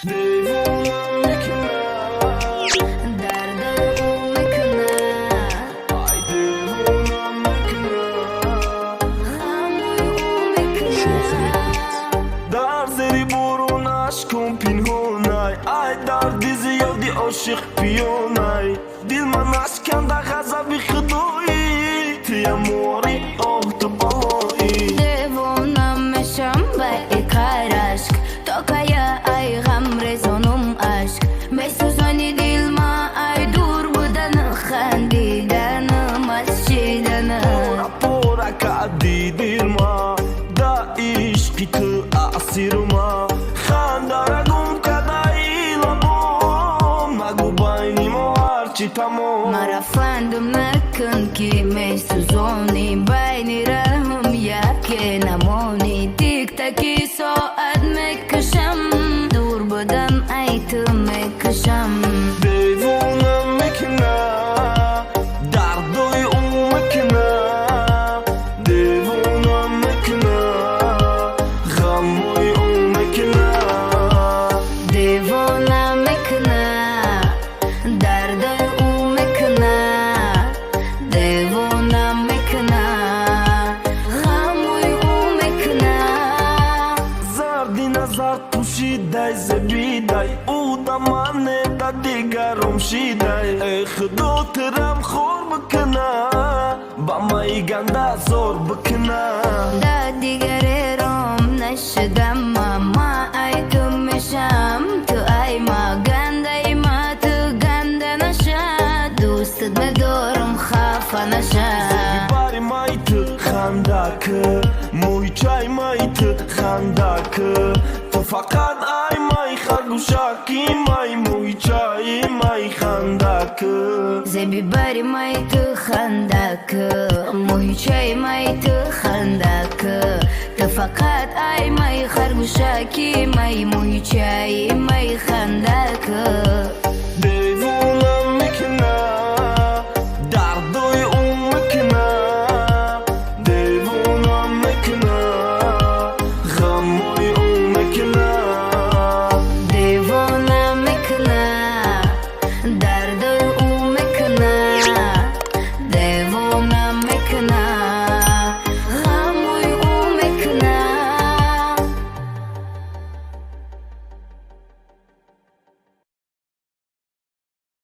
Девонам мекуна. Дарди ӯ мекуна. Ай, девонам мекуна. Ғамои ӯ мекуна. Шох Рекордс. Дар зери борон ашком пинҳонай, ай дарди зиёди ошиқ пиёнай. Дил ман ашканда, ғазаби худоӣ, тиямори, оҳ, ту балоӣ. Девона мешам ба иқар ашк, то кая ай ғам резонум ашк? Месӯзони дил ма ай дур будан, хандиданам аз шидан. Пора пора кардӣ дилма, да ишқи ту асирма. Хандара гум кардаи лабом, нагӯ байни мо ҳарчи тамом. Мара фандум накун, ки месӯзонӣ, байни раҳм яке намонӣ. Тиктаки соат мекашам, дур будан ай ту мекашам. Девонам мекуна, дардои ӯ мекуна. Девонам мекуна, ғамои ӯ мекуна. Девона мекуна, дарди ӯ мекуна. Девона мекуна, ғамои ӯ мекуна. Зарди назар пӯшидай, зебидай, ӯ да мане, да дигаром шидай. Эй худо, тирам хор бикуна, ба майи ганда зор бикуна. Да дигаре ром нашудам, ма ай ту мешам, ту ай ма. Гандаи ма ту ганда наша, дӯстат медорам, хафа наша. Бари май ту хандак, мӯйчай май ту хандак. Ту фақат ай май харгӯшаки май, мӯйчаи май хандак. Зеби бари май ту хандак, мӯйчаи май ту хандак. Ту фақат ай май харгӯшаки май, мӯйчаи май хандак.